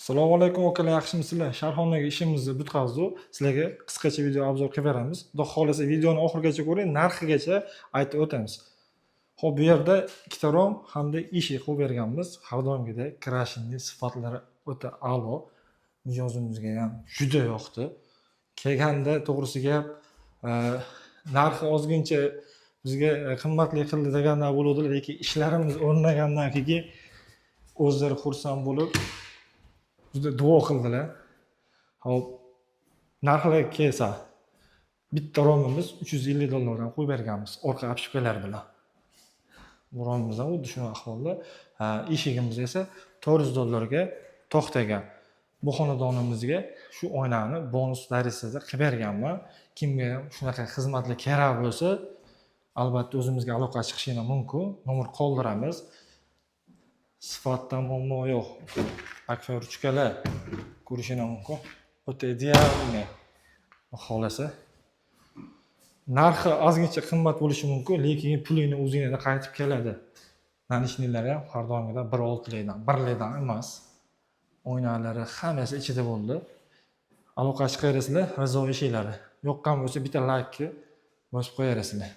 Assalomu alaykum, akalar, yaxshimisizlar? Sharxonadagi ishimizni bitkazdik. Sizlarga qisqacha video обзор qilib beramiz. Xudo xohlasa, videoni oxirigacha ko'ring, narxigacha aytib o'tamiz. Xo'p, bu yerda ikkita rom hamda eshik qo'yib berganmiz. Har doimgidek крашеный, sifatlari o'ta a'lo. Mijozimizga ham juda yoqdi. Kelganda, to'g'risi gap, narxi ozgincha bizga qimmatli qildi deganlar bo'luvdilar, lekin ishlarimiz o'rnagandan keyin o'zlari xursand bo'lib, juda duo qildilar. Xo'p, narxlarga kelsa, bitta romimiz 350 dollardan qo'yib berganmiz, orqa обшивка lar bilan. Bu romimiz ham xuddi shunaqa ahvolda. Ha, eshigimiz esa 400 dollarga to'xtagan. Bu xonadonimizga shu oynani bonus darajasida qilib berganman. Kimga ham shunaqa xizmatlar kerak bo'lsa, albatta o'zimizga aloqa chiqishinglar mumkin. Nomer qoldiramiz. Sifatda muammo yo'q. Akfa ruchkalar ko'rishinglar mumkin. O'ta идеальный, xohlasa. Narxi ozgincha qimmat bo'lishi mumkin, lekin pulingni o'zingizga qaytib keladi. Наличный lari ham har doimgidan 1.6 likdan, 1 likdan emas. Oynalari hammasi ichida bo'ldi. Aloqa chiqaverasizlar, Rizo eshiklari. Yoqqan bo'lsa, bitta laykni bosib qo'yaverasizlar.